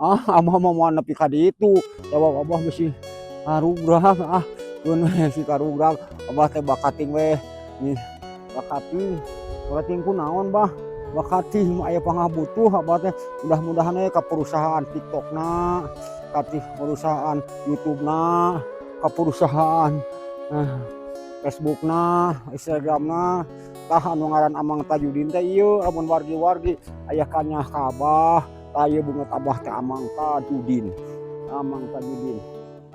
Ah, Abah mah moal nepi ka ditu. Jawab Abah bisi karugrag ah. Keun we si karugrag. Abah teh bakating we. Nih, bakating. Bakating ku naon, Bah? Bakating mah aya pangabutuh Abah teh. Mudah-mudahan we ka perusahaan TikTokna, ka perusahaan YouTube-na, ka perusahaan Facebookna, Instagramna. Tah, anu ngaran Amang Tajudin teh ieu lamun wargi-wargi aya kanyah ka Abah, tah ieu beungeut Abah teh Amang Tajudin. Amang Tajudin.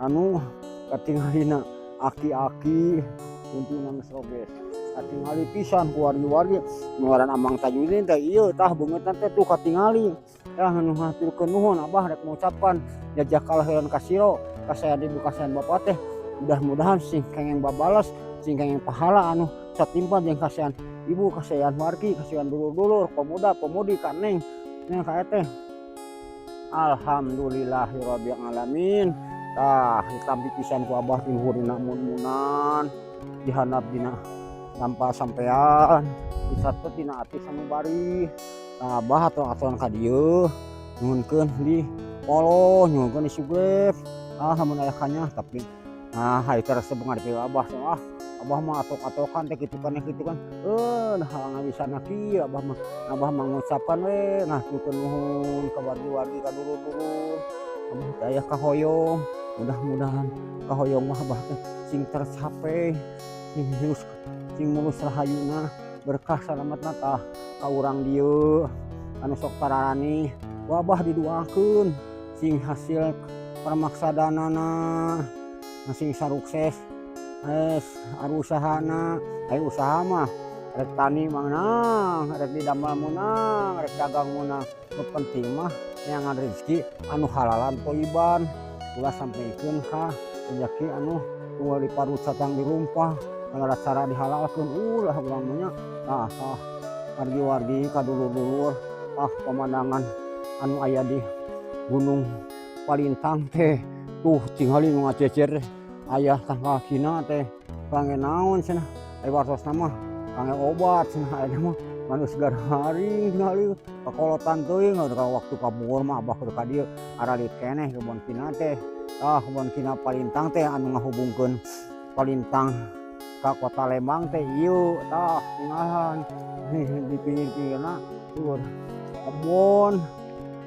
Anu katingalina aki-aki untungna geus roges. Katingali pisan ku wargi-wargi nu ngaran Amang Tajudin teh ieu, tah, beungeutna teh tuh katingali. Tah, anu haturkeun nuhun Abah rek mengucapkan jazakallah khairan kasiro kasayan ibu, kasayan bapak teh, mudah-mudahan sing kengeng babales, sing kengeng pahala anu satimpa jeung kasayan ibu, kasayan wargi, kasayan dulur-dulur, pemuda pemudi, ka neng neng, ka eteh. Alhamdulillahirabbil alamin. Tah, ditampi pisan ku Abah di luhur dina mun-munan, dihandap dina tanpa sampean, disatut dina ati sanubari. Tah, Abah atur-aturan ka dieu, nyuhunkeun di follow, nyuhunkeun di subscribe. Ah, lamun aya kanyah, tapi nah ieu teh resep ngadepi Abah. So ah, Abah mah atok-atokan teh kitu kan, kitu kan, nah halangan kieu Abah mah. Abah mah ngucapkan we ngaturkeun nuhun ka wargi-wargi, ka dulur-dulur. Abah teh aya kahoyong, mudah-mudahan kahoyong mah Abah teh sing tercapai, sing mulus, sing mulus rahayuna, berkah salametna. Tah, ka urang dieu anu sok tararani ku Abah diduakeun sing hasil permaksadanana sing sarukses es arusahana. Aya usaha mah rek tani meunang, rek didamel meunang, rek dagang meunang, nu penting mah neangan rezeki anu halalan thayyiban, ulah sampikeun ka rezeki anu tunggal diparut satang dirumpah, segala cara dihalalkeun ulah urang mah nya. Tah, tah, wargi-wargi, ka dulur-dulur, ah, pemandangan anu aya di Gunung Palintang teh tuh tingali nu ngacecer aya tangkal kina teh kangge naon cenah, aya wartosna mah kangge obat cenah. Ayeuna mah manus garing tingali kakolotan teuing ka waktu kapungkur mah Abah keur ka dieu aralit keneh kebon kina teh. Tah, kebon kina Palintang teh anu ngahubungkeun Palintang ka kota Lembang teh ieu. Tah, tinggalan di pinggir-pinggirna seueur kebon,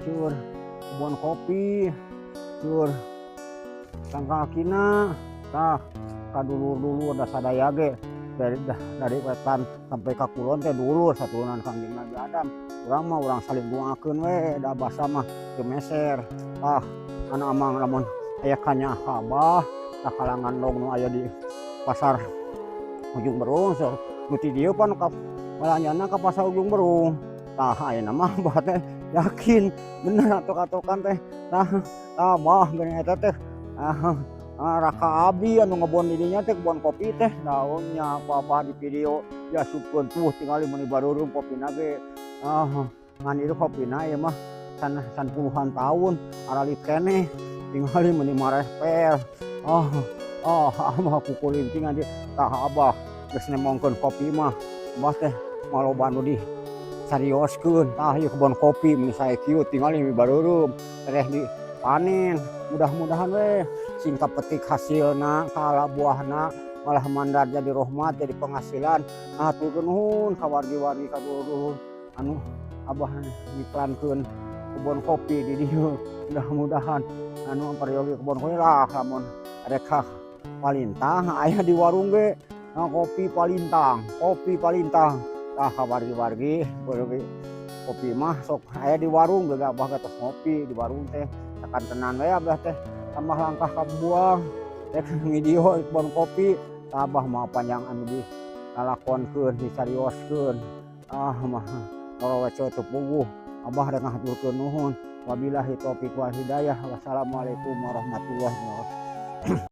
seueur kebon kopi, seueur tangkal kina. Tah, ka dulur-dulur da sadaya ge dari wetan sampai ka kulon teh dulur saturunan Kangjeng Nabi Adam. Urang mah urang saling doakeun we da basa mah teu meser. Tah, anu Amang lamun aya kanyah ka Abah, tah, kalangan log nu aya di pasar Ujung Berung. So nu ti dieu pan ka balanjana ka pasar Ujung Berung. Tah, ayeuna mah Abah teh yakin bener atok-atokan teh. Tah, tah, Abah geuning eta teh, ah, raka abdi anu ngebon di dinya teh, kebon kopi teh daunnya ku Abah di video diasupkeun. Tuh, tingali meuni bareureum kopina ge. Ah, ngan ieu kopina ieu mah can can puluhan tahun, aralit keneh, tingali meuni marehpel. Ah, ah, Abah kukulinting aja. Tah, Abah geus nemongkeun kopi mah Abah teh maloba nu disarioskeun. Tah, ieu kebon kopi meuni sae kieu, tingali bareureum tereh dipanen. Mudah-mudahan we sing kapetik hasilna, kala buahna malah mandar jadi rahmat, jadi penghasilan. Hatur nuhun ka wargi-wargi, ka dulur-dulur anu Abah ngiklankeun kebon kopi di dieu. Mudah-mudahan anu peryogi kebon kopi lah, lamun rek ka Palintang aya di warung ge. Nah, kopi Palintang, kopi Palintang. Tah, ka wargi-wargi kopi mah sok aya di warung ge. Abah ge tos ngopi di warung teh sakantenan we. Abah teh tambah langkah ka buang rek ngidio kebon kopi. Tah, Abah mah panjang anu di lalakonkeun, disarioskeun, ah, mah ngorowece teu puguh. Abah rek ngahaturkeun nuhun. Wabillahi taufik wal hidayah. Wassalamualaikum warahmatullahi wabarakatuh.